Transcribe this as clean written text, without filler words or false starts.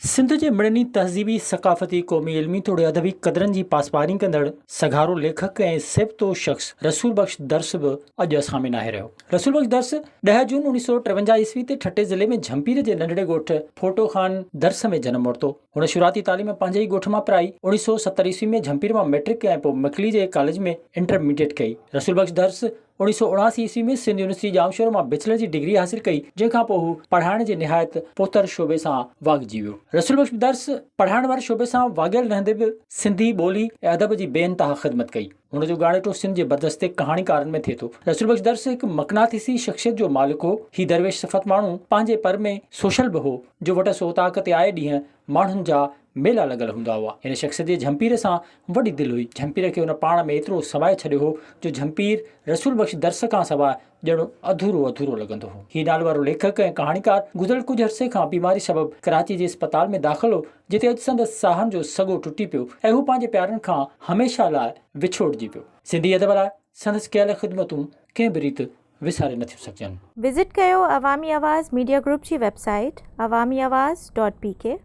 سنڌ جي مڙني تهذيبي، ثقافتي، قومي، علمي توڙي ادبي قدرن جي پاسباني ڪندڙ سگهارو ليکڪ ۽ سيبتو شخص رسول بخش درس به اڄ اسان ۾ ناهي رهيو. رسول بخش درس ڏهه جون 1953 عيسوي تي ٺٽي ضلعي ۾ جهمپير جي ننڍڙي ڳوٺ ڦوٽو خان درس ۾ جنم ورتو. هن شروعاتي تعليم پنهنجي ئي ڳوٺ مان پرائي. 1970 عيسوي ۾ جهمپير مان مئٽرڪ ۽ پوء مڪلي جي ڪاليج ۾ انٽرميڊيٽ ڪئي. رسول بخش درس 1979 عيسوي ۾ سنڌ يونيورسٽي ڄامشورو مان بيچلر جي ڊگري حاصل ڪئي، جنهن کان پوء هو پڙهائڻ جي نهايت پوتر شعبي سان واڳجي ويو. رسول بخش درس پڙهائڻ واري شعبي سان واڳيل رهندي به سنڌي ٻولي ۽ ادب جي بي انتها خدمت ڪئي. هن جو ڳاڻيٽو سنڌ جي برجستي ڪهاڻيڪارن ۾ ٿئي ٿو. رسول بخش درس هڪ مقناطيسي شخصيت جو مالڪ هو. هي درويش صفت ماڻهو پنهنجي پر ۾ سوشل به هو، جو وٽس اوطاق تي آئي ڏينهن ماڻهن جا ميلا لڳل هوندا هئا. هن شخص جي جهمپير سان وڏي دل هئي. جهمپير کي هن پاڻ ۾ ايترو سمائي ڇڏيو هو جو جهمپير رسول بخش درس کان سواء ڄڻ اڌورو اڌورو لڳندو هو. هي ناليوارو ليکڪ ۽ ڪهاڻيڪار گذريل ڪجهه عرصي کان بيماري سبب ڪراچي جي اسپتال ۾ داخل هو جتي اڄ سندس ساهن جو سڳو ٽٽي پيو ۽ هو پنهنجي پيارن کان هميشه لاء وڇوڙجي پيو. سنڌي ادب لاء سندس ڪيل خدمتون ڪنهن به ريت وساري نٿيون سگهجن. وزٽ ڪيو عوامي آواز ميڊيا گروپ جي website Awami Awaz dot P K.